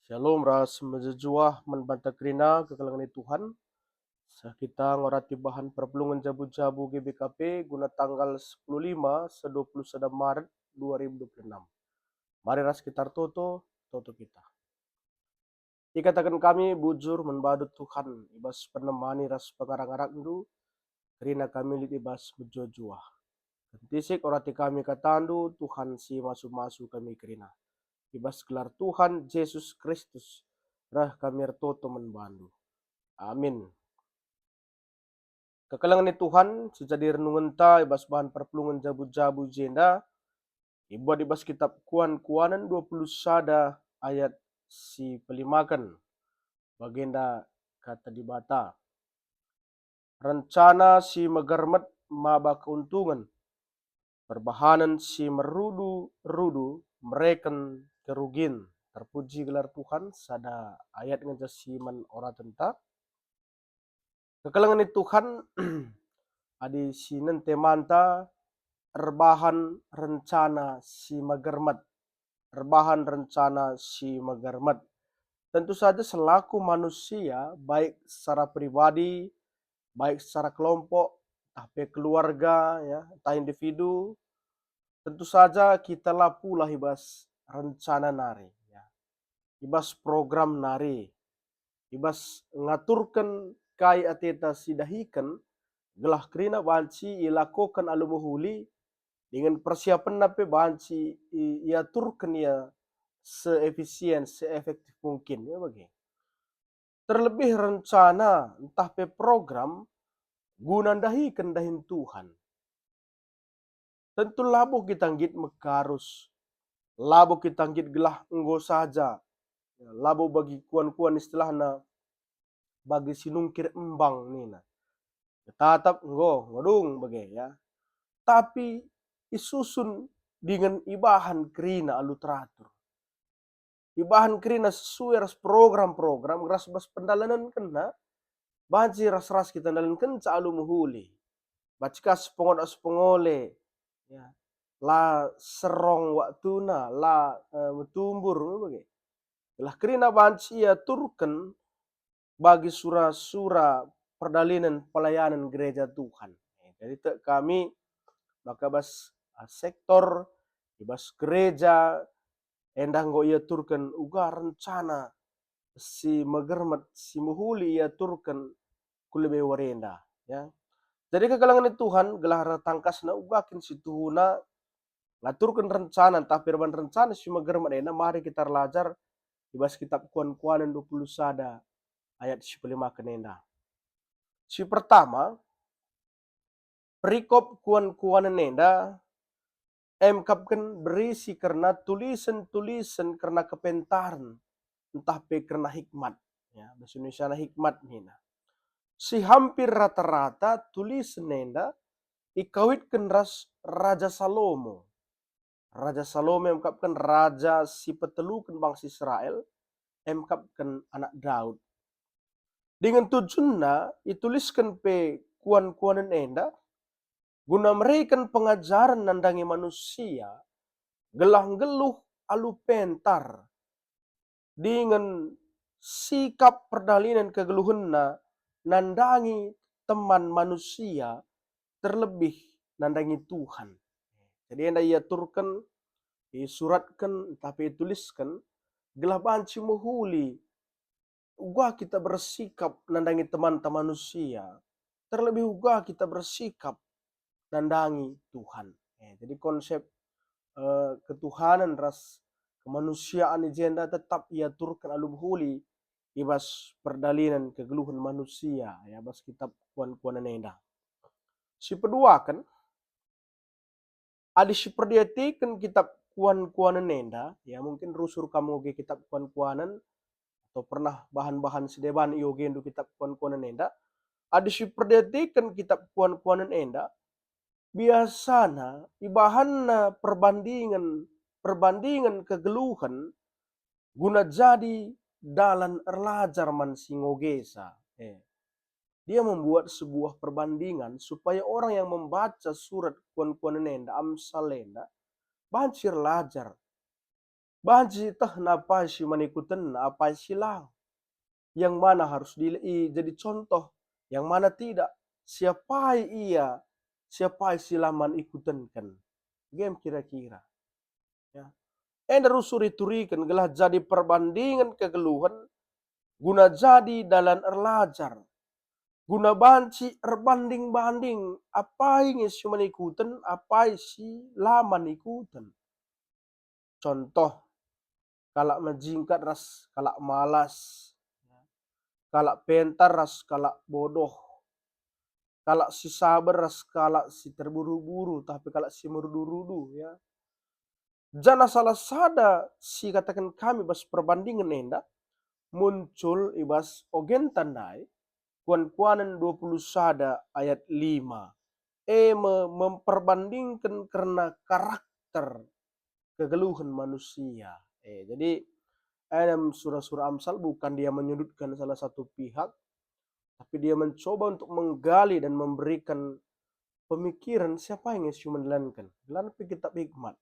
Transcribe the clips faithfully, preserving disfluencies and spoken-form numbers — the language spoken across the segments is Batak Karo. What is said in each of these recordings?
Shalom ras mejuah-juah man banta kerina kekelengen Tuhan. Seh kita ngorati bahan perpulungen jabu-jabu G B K P guna tanggal sepuluh lima seh dua puluh sada Maret dua ribu dua puluh enam. Mari ras kita ertoto, toto kita. Ikataken kami bujur man bandu Tuhan, i bas penemani ras pengarak-ngarakndu, kerina kami lit i bas mejuah-juah. Kentisik orati kami katandu, Tuhan si masu-masu kami kerina. I bas gelar Tuhan Jesus Kristus, reh kami ertoto man bandu. Amin. Kekelengen Tuhan, si jadi renungenta i bas bahan perpulungen jabu-jabu jenda, ibuat i bas kitab Kuan-kuanen dua puluh sada ayat si pelimaken. Bagenda kata Dibata. Rencana si megermet maba keuntungen, perbahanen si merudu-rudu mereken kerugin. Terpuji gelar Tuhan, sada ayat ngenca si man oratenta. Kekelengen Tuhan, adi si nente manta erbahan rencana si megermet, erbahan rencana si megermet. Tentu saja selaku manusia, baik secara pribadi, baik secara kelompok, ntah pe keluarga, ya, ntah individu, tentu saja kita la pulah i bas rencana nari, ya. I bas program nari, i bas ngaturken kai ateta si dahiken, gelah kerina banci ilakoken alu mehuli, dingen persiapenna pe banci i-, iaturken ia seefisien, seefektif mungkin, ya bage. Terlebih rencana ntah pe program guna ndahiken dahin Tuhan. Tentu labo kita nggit mekarus, labo kita nggit gelah enggo saja, labo bagi kuan-kuan istilahna bagi si nungkir embang nina. Tetap enggo, enggo dung bage, ya. Tapi isusun dingen ibahan kerina alu teratur. Ibahan kerina sesuai ras program-program, ras bas pendalanenkenna, banci ras-ras kita ndalankenca alu mehuli. Banci ka sepengoda-sepengole, ya. La serong waktuna, la, eh, metumbur, bage. Gelah kerina banci iaturken bagi sura-sura perdalanen pelayanan gereja Tuhan. Jadi tek kami maka bas, ah, sektor, i bas gereja, enda enggo iaturken uga rencana si megermet, si mehuli iaturken ku lebe wari enda, ya. Jadi kekelengen Tuhan, gelah ertangkasna uga kin situhuna ngaturken rencana ntah pe erbahan rencana si megermet enda, mari kita erlajar i bas kitab Kuan-kuanen dua puluh sada ayat si pelimaken enda. Si pertama, perikop Kuan-kuanen enda emkapken berisi kerna tulisen-tulisen kerna kepentaren ntah pe kerna hikmat. Ya, bahasa Indonesiana hikmat nina. Si hampir rata-rata tulisen enda ikawitken ras Raja Salomo. Raja Salomo emkapken raja si peteluken bangsa Israel, emkapken anak Daud. Dingen tujunna itulisken pe Kuan-kuanen enda guna mereken pengajaren nandangi manusia, gelah nggeluh alu pentar, dingen sikap perdalanen kegeluhenna nandangi teman manusia, terlebih nandangi Tuhan. Jadi enda iaturken, isuratken, ntah pe itulisken, gelah banci mehuli uga kita bersikap nandangi temanta manusia, terlebih uga kita bersikap nandangi Tuhan. Eh, jadi konsep, eh, ketuhanan ras kemanusiaan i jenda tetap iaturken alu mehuli i bas perdalanen kegeluhen manusia, ya, bas kitab Kuan-kuanen enda. Si peduaken, adi siperdiateken kitab Kuan-kuanen enda, ya, mungkin rusur kam ngoge kitab Kuan-kuanen, atau pernah bahan-bahan si deban iogendu kitab Kuan-kuanen enda. Adi siperdiateken kitab Kuan-kuanen enda, biasana ibahanna perbandingen, perbandingen kegeluhen guna jadi dalan erlajar man si ngogesa. Eh. Dia membuat sebuah perbandingan supaya orang yang membaca surat Kuan-kuanen enda, Amsal enda, banci erlajar. Banci ietehna apai si man ikutenna, apai si lang. Yang mana harus di, i, jadi contoh, yang mana tidak. Siapai ia, siapai si la man ikutenken. Gem kira-kira. Ya. Enda rusur ituriken gelah jadi perbandingen kegeluhen guna jadi dalan erlajar. Guna banci erbanding-banding apai nge si man ikuten, apai si la man ikuten. Contoh, kalak mejingkat ras kalak malas, kalak pentar ras kalak bodoh, kalak si saber ras kalak si terburu-buru, tapi kalak si merudu-rudu, ya. Janah salah sada si kataken kami bas perbandingen enda muncul i bas ogenta ndai, Kuan-kuanen dua puluh sada ayat lima, e me memperbandingken kerna karakter kegeluhen manusia. Eh, jadi, em, sura-sura Amsal bukan dia menyudutkan salah satu pihak, tapi dia mencoba untuk menggali dan memberikan pemikiran siapa yang si mendalankan. Dalam kitab hikmat,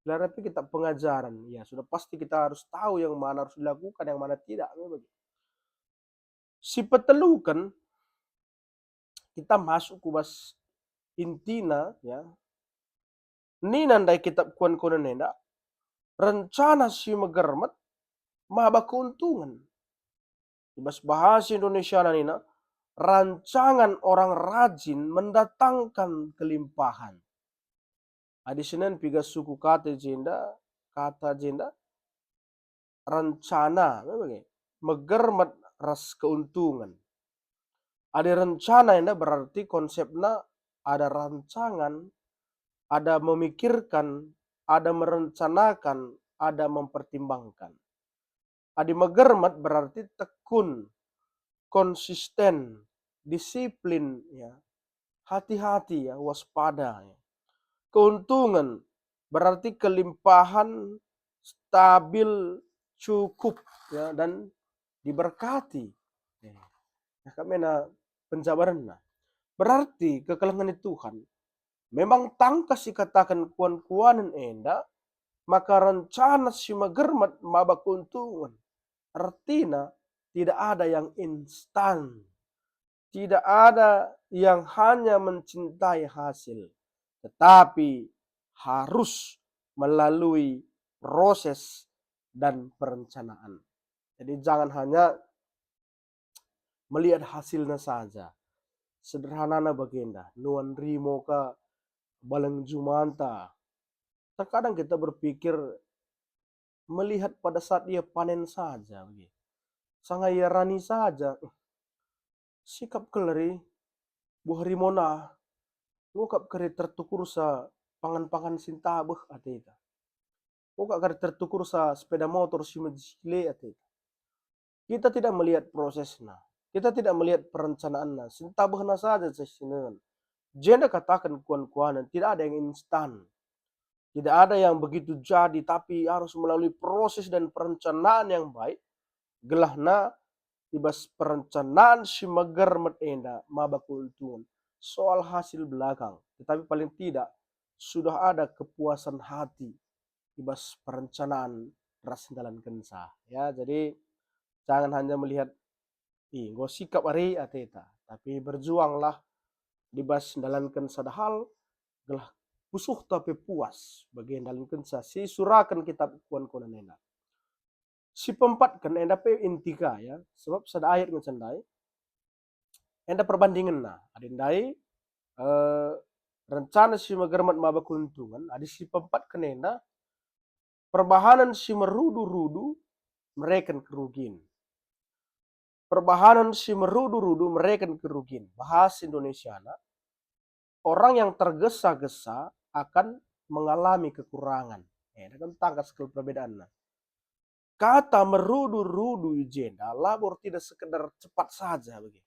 dalam kitab pengajaran, ya, sudah pasti kita harus tahu yang mana harus dilakukan, yang mana tidak, memang. Si peteluken, kita masuk ku bas intina, ya. Nina ndai kitab Kuan-kuanen enda, rencana si megermet maba keuntungen. I bas bahasa Indonesia nina, rancangan orang rajin mendatangkan kelimpahan. Adi sinen piga suku kata jenda, kata jenda, rencana, memang, megermet ras keuntungan. Adi rencana enda berarti konsepna ada rancangan, ada memikirkan, ada merencanakan, ada mempertimbangkan. Adi megermet berarti tekun, konsisten, disiplin, ya, hati-hati, ya, waspada, ya. Keuntungan berarti kelimpahan, stabil, cukup, ya, dan diberkati. Ya. Nah, kami na penjabaranna. Berarti kekelengen Tuhan memang tangkas ikataken kuan-kuanen enda, maka rencana si megermet maba keuntungan. Ertina, tidak ada yang instan. Tidak ada yang hanya mencintai hasil, tetapi harus melalui proses dan perencanaan. Jadi, jangan hanya melihat hasilna saja. Sederhanana bagenda, nuan rimo ka, baleng jumanta. Terkadang kita berpikir melihat pada saat ia panen saja, begitu. Sanga ia rani saja, eh, sikap kal ari buah rimona, ngukap kari tertukursa pangan-pangan si ntabeh ateta. Ngukap kari tertukursa sepeda motor si mejile ateta. Kita tidak melihat prosesna. Kita tidak melihat perencanaanna. Si ntabehna saja seh si nehen. Jenda kataken kuan-kuanen, tidak ada yang instan. Tidak ada yang begitu jadi, tapi harus melalui proses dan perencanaan yang baik. Gelahna i bas perencanaan si megermet enda maba keuntungan. Soal hasil belakang, tetapi paling tidak sudah ada kepuasan hati i bas perencanaan ras ndalankenca. Ya, jadi jangan hanya melihat, "Ih, enggo sikap ari ateta," tapi berjuanglah i bas ndalanken sada hal, gelah pusuhta pe puas bage ndalankenca si isuraken kitab kuan-kuanen enda. Si peempatken enda pe inti ka, ya, sebab sada ayat ngenca ndai. Enda perbandingenna, adi ndai, eh, rencana si megermet maba keuntungan, adi si peempatken enda, perbahanen si merudu-rudu mereken kerugin. Perbahanen si merudu-rudu mereken kerugin. Bahasa Indonesiana, orang yang tergesa-gesa akan mengalami kekurangan. Eh, kan tangkas kal perbedaanna. Kata merudu-rudu i jenda labo ertina sekedar cepat saja bage.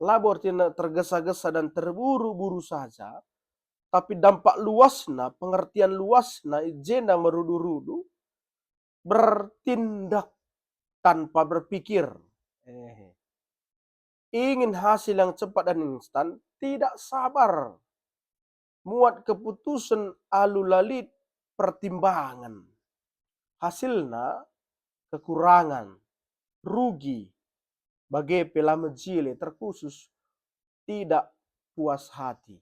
Labo ertina tergesa-gesa dan terburu-buru saja, tapi dampak luasna, pengertian luasna i jenda merudu-rudu, bertindak tanpa berpikir. Eh. Ingin hasil yang cepat dan instan, tidak sabar. Muat keputusen alu la lit pertimbangan. hasilna kekurangan, rugi, bage pe la mejile, terkhusus tidak puas hati.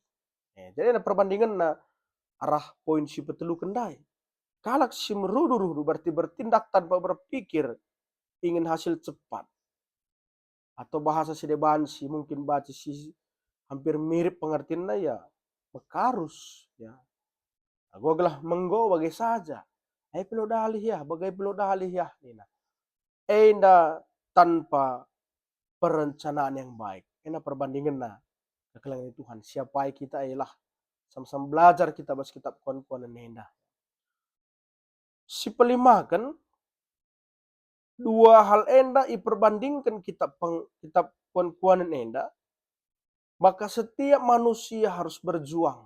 Eh, jadi enda perbandingenna arah poin si peteluken ndai. Kalak si merudu-rudu berarti bertindak tanpa berpikir ingin hasil cepat. Atau bahasa si deban si mungkin banci si hampir mirip pengertinna, ya, mekarus, ya. Ago gelah menggo bage saja. Ai pe lo dalih ya, bage pe lo dalih ya, nina. Enda tanpa perencanaan yang baik. Enda perbandingenna kekelengen Tuhan. Siapai kita ialah sama-sama belajar kita bas kitab kuan-kuanen enda. Si pelimaken, dua hal enda iperbandingken kitab peng-, kitab kuan-kuanen enda, maka setiap manusia harus berjuang,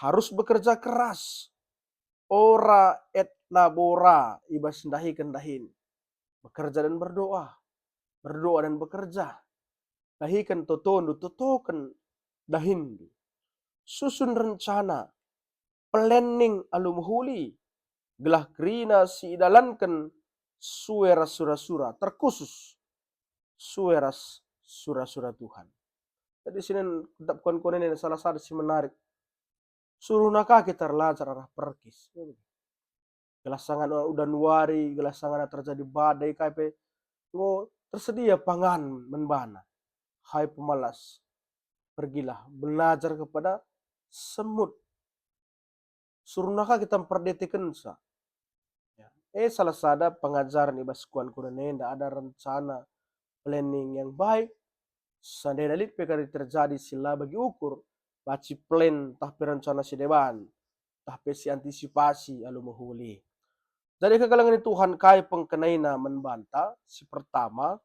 harus bekerja keras, ora et labora i bas ndahiken dahin, bekerja dan berdoa, berdoa dan bekerja, dahiken totondu, totoken dahinndu. Susun rencana, planning alu mehuli, gelah kerina si idalanken sue ras sura-sura, terkhusus sue ras sura-sura Tuhan. Jadi sinen kitab kuan-kuanen enda salah sada si menarik. Suruhna ka kita erlajar arah perkis. Gelah sangana udan wari, gelah sangana terjadi badai kai pe, enggo tersedia pangan man bana. Hai pemalas, pergilah belajar kepada semut. Suruhna ka kita mperdiatekenca. Ya. Eh, salah sada pengajaren i bas kuan-kuanen enda ada rencana planning yang baik, seandainya lit pe kari terjadi si la bagi ukur, banci plan tah pe rencana si deban, tah pe si antisipasi alu mehuli. Jadi kekelengen Tuhan kai pengkenaina man banta? Si pertama,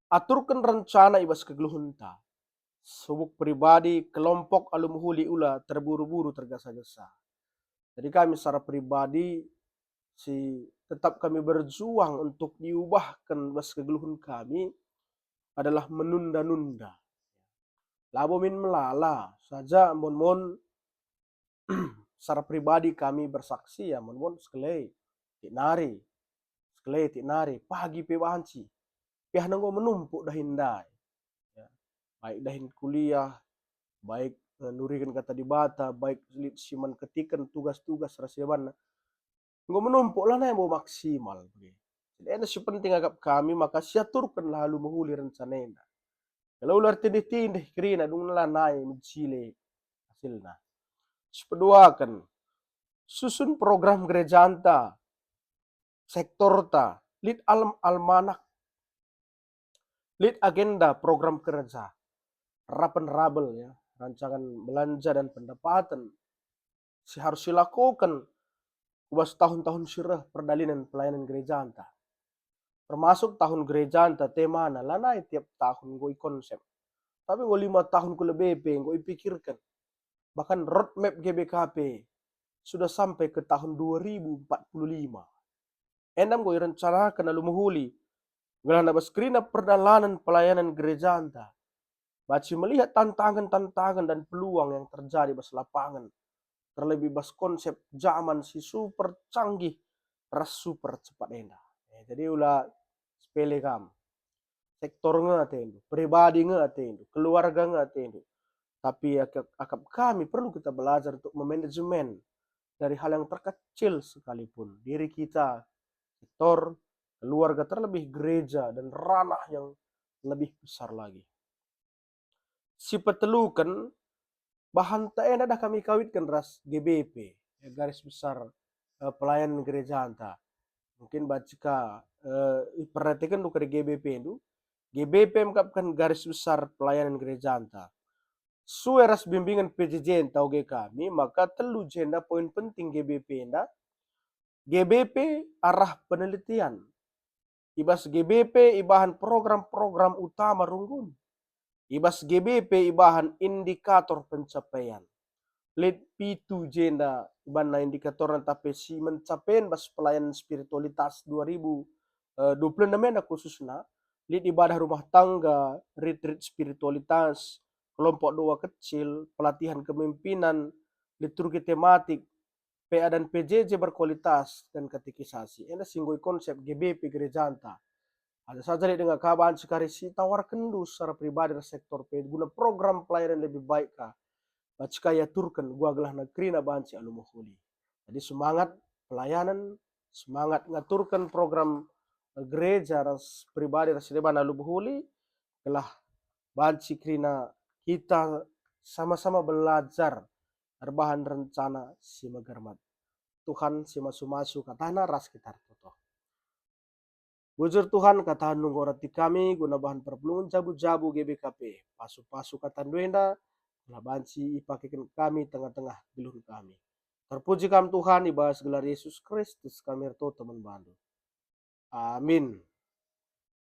aturken rencana i bas kegeluhenta. Subuk pribadi, kelompok alu mehuli ula terburu-buru tergesa-gesa. Jadi kami secara pribadi si tetap kami berjuang untuk diubahken bas kegeluhen kami adalah menunda-nunda. Labo min melala saja mon-mon secara pribadi kami bersaksi ya, mon-mon sekele tik nari, sekele tik nari, pagi pe banci. Piah enggo menumpuk dahin ndai. Ya. Baik dahin kuliah, baik, eh, nuriken kata Dibata, baik lit si man ketiken tugas-tugas ras debanna. Enggo menumpuk, lanai enggo maksimal. Jadi enda si penting akap kami, maka siaturkenlah alu mehuli rencana enda. Kalau ular tindih-tindih kerina, dungna lanai mejile hasilna. Sipeduaken, susun program gerejanta, sektorta, lit al-, almanak, lit agenda program kerja, rapen rabel ya, rancangan belanja dan pendapatan si harus silakoken ku bas tahun-tahun si reh perdalanen pelayanan gerejanta. Termasuk tahun gerejanta temana, lanai tiap tahun enggo ikonsep. Tapi enggo lima tahun ku lebe pe enggo ipikirken. Bahkan roadmap G B K P sudah sampai ke tahun dua ribu empat puluh lima. Enda enggo irencanaken alu mehuli, gelah na bas kerina perdalanen pelayanan gerejanta. Banci melihat tantangan-tantangan dan peluang yang terjadi bas lapangan, terlebih bas konsep zaman si super canggih ras super cepat enda. Eh, jadi ula sepele kam. Sektor nge atendu, pribadi nge atendu, keluarga nge atendu. Tapi akap, akap kami perlu kita belajar untuk memanajemen dari hal yang terkecil sekalipun. Diri kita, sektor, keluarga, terlebih gereja dan ranah yang lebih besar lagi. Sipeteluken, bahanta enda dah kami kawitken ras G B P, ya, garis besar, eh, pelayanan gerejanta. Mungkin banci ka, eh, iperhatikenndu kari G B P ndu. G B P mekapken garis besar pelayanan gerejanta. Sue ras bimbingen P J J ntah uga kami, maka telu jenda poin penting G B P enda. G B P arah penelitian. I bas G B P ibahan program-program utama runggun. I bas G B P ibahan indikator pencapaian. Lit pitu jenda ibanna indikatorna, tapi si mencapai bas pelayanan spiritualitas dua ribu dua puluh enam enda khususna, lit ibadah rumah tangga, retreat spiritualitas, kelompok doa kecil, pelatihan kepemimpinan, liturgi tematik, P A dan P J J berkualitas dan katekisasi, enda si nggoi konsep G B P gerejanta. Ada saja lit denga ka banci kari si tawarkenndu secara pribadi ras sektor pe guna program pelayanan lebih baik ka. Banci ka iaturken gua gelahna kerina banci alu mehuli. Jadi semangat pelayanan, semangat ngaturken program gereja ras pribadi ras si deban alu mehuli, gelah banci kerina kita sama-sama belajar erbahan rencana si megermat. Tuhan si masu-masu katana ras kita ertoto. Bujur Tuhan, kataNdu enggo rati kami guna bahan perpulungen jabu-jabu G B K P. Pasu-pasu kataNdu enda, gelah banci ipakeken kami tengah-tengah geluhen kami. Terpuji Kam Tuhan, i bas gelar Yesus Kristus kami ertoto man bandu. Amin.